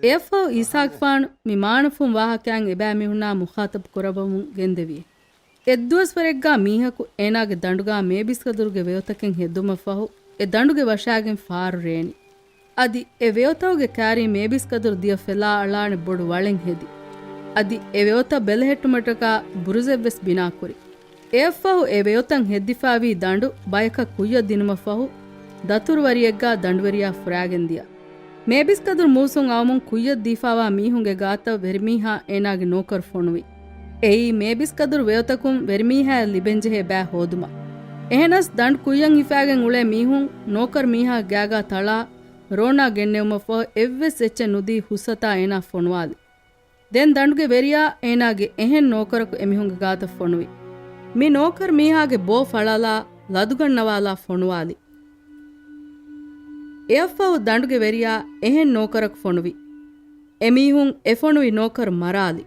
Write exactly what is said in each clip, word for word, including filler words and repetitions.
އެއަށްފަހު އީސާގެފާނު މި މާނަފުން ވާހަކައިން އެބައިމީހުންނާ މުޚާޠަބު ކުރައްވަމުން ގެންދެވި. އެއްދުވަސްވަރެއްގާ މީހަކު އޭނާގެ ދަނޑުގާ މޭބިސްގަދުރުގެ ވެޔޮތަކެއް ހެއްދުމަށްފަހު، އެ ދަނޑުގެ ވަށާގެން ފާރު ރޭނި. އަދި އެ ވެޔޮތަކުގެ ކާރީ މޭބިސްގަދުރު ދިޔަ ފެލާ އަޅާނެ ބޮޑު ވަޅެއް ހެދި. އަދި އެ ވެޔޮތައް ބެލެހެއްޓުމަށްޓަކާ ބުރުޒެއްވެސް ބިނާކުރި. އެއަށްފަހު އެ ވެޔޮތައް ހެއްދިފާވީ ދަނޑު ބަޔަކަށް ކުއްޔަށް ދިނުމަށްފަހު، ދަތުރުވަރިއެއްގާ ދަނޑުވެރިޔާ ފުރާގެން ދިޔަ. މޭބިސްގަދުރު މޫސުން އައުމުން ކުއްޔަށް ދީފާވާ މީހުންގެ ގާތަށް ވެރިމީހާ އޭނާގެ ނޯކަރު ފޮނުވި. އެއީ މޭބިސްގަދުރު ވެޔޮތަކުން ވެރިމީހާއަށް ލިބެންޖެހޭ ބައި ހޯދުމަށް. އެހެނަސް ދަނޑު ކުއްޔަށް ހިފާގެން އުޅޭ މީހުން ނޯކަރު މީހާ ގާގާ ތަޅާ ރޯނާ ގެންނެވުމަށްފަހު އެއްވެސް އެއްޗެއް ނުދީ ހުސްއަތާ އޭނާ ފޮނުވާލި. ދެން ދަނޑުގެ ވެރިޔާ އޭނާގެ އެހެން ނޯކަރަކު އެމީހުންގެ ގާތަށް ފޮނުވި. މި ނޯކަރު މީހާގެ ބޯ ފަޅާލާ ލަދުގަންނަވާލާ ފޮނުވާލި. އެއަށްފަހު ދަނޑުގެ ވެރިޔާ އެހެން ނޯކަރަކު ފޮނުވި. އެމީހުން އެ ފޮނުވި ނޯކަރު މަރާލި.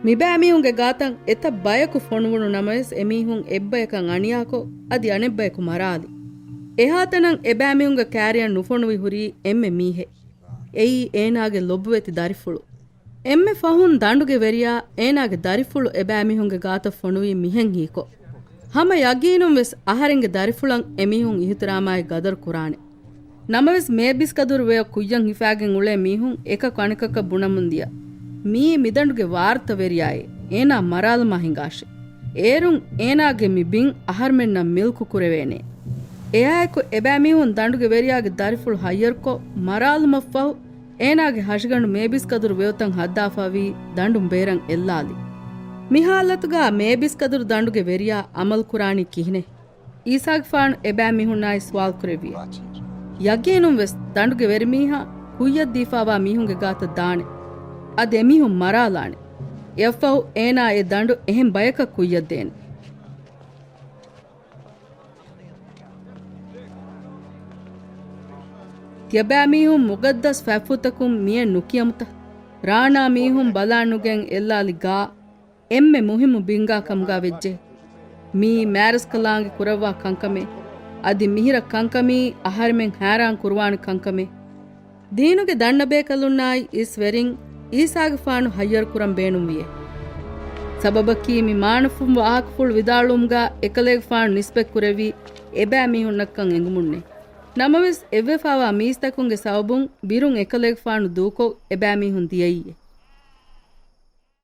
މިބައިމީހުންގެ ގާތަށް އެތައް ބަޔަކު ފޮނުވުނު ނަމަވެސް އެމީހުން އެއްބަޔަކަށް އަނިޔާކޮށް އަދި އަނެއްބަޔަކު މަރާލި. އެހާތަނަށް އެބައިމީހުންގެ ކާރިއަށް ނުފޮނުވި ހުރީ އެންމެ މީހެއް. އެއީ އޭނާގެ ލޮބުވެތި ދަރިފުޅު. އެންމެ ފަހުން ދަނޑުގެ ވެރިޔާ އޭނާގެ ދަރިފުޅު އެބައިމީހުންގެ ގާތަށް ފޮނުވީ މިހެން ހީކޮށް. ހަމަ ޔަގީނުން ވެސް އަހަރެންގެ ދަރިފުޅަށް އެމީހުން އިހުތިރާމާއި ގަދަރު ކުރާނެ. ނަމަވެސް މޭބިސްގަދުރު ވެޔޮ ކުއްޔަށް ހިފާގެން އުޅޭ މީހުން އެކަކު އަނެކަކަށް ބުނަމުން ދިޔަ، މިއީ މިދަނޑުގެ ވާރުތަ ވެރިޔާއޭ، އޭނާ މަރާލުމާ ހިނގާށޭ. އޭރުން އޭނާގެ މި ބިން އަހަރުމެންނަށް މިލްކު ކުރެވޭނޭ. އެއާއެކު އެބައިމީހުން ދަނޑުގެ ވެރިޔާގެ ދަރިފުޅު ހައްޔަރުކޮށް މަރާލުމަށްފަހު، އޭނާގެ ހަށިގަނޑު މޭބިސްގަދުރު ވެޔޮތައް ހައްދާފާވީ ދަނޑުން ބޭރަށް އެއްލާލި. މިހާލަތުގާ މޭބިސްގަދުރު ދަނޑުގެ ވެރިޔާ އަމަލު ކުރާނީ ކިހިނެއް؟ އީސާގެފާނު އެބައިމީހުންނާއި ސުވާލު ކުރެއްވިއެވެ. ޔަގީނުން ވެސް ދަނޑުގެ ވެރިމީހާ ކުއްޔަށް ދީފާވާ މީހުންގެ ގާތަށް ދާނެ. އަދި އެމީހުން މަރާލާނެ. އެއަށްފަހު އޭނާ އެ ދަނޑު އެހެން ބަޔަކަށް ކުއްޔަށް ދޭނެ. ތިޔަބައިމީހުން މުގައްދަސް ފަތްފުށްތަކުން މިއެއް ނުކިޔަމުތަ؟ ރާނާ މީހުން ބަލާނުގެން އެއްލާލި ގާ، އެންމެ މުހިއްމު ބިންގާ ކަމުގާ ވެއްޖެ. މިއީ މާރަސްކަލާނގެ ކުރައްވާ ކަންކަމެއް. އަދި މިހިރަ ކަންކަމީ އަހަރެމެން ހައިރާން ކުރުވާނެ ކަންކަމެއް. ދީނުގެ ދަންނަބޭކަލުންނާއި އިސް ވެރިން އީސާގެފާނު ހައްޔަރު ކުރަން ބޭނުންވިއޭ. ސަބަބަކީ މި މާނަފުން ވާހަކަފުޅު ވިދާޅުވުމުގާ އެކަލޭގެފާނު ނިސްބަތް ކުރެއްވީ އެބައިމީހުންނަށްކަން އެނގުމުންނޭ. ނަމަވެސް އެއްވެފާވާ މީސްތަކުންގެ ސަބަބުން ބިރުން އެކަލޭގެފާނު ދޫކޮށް އެބައިމީހުން ދިޔައީއޭ.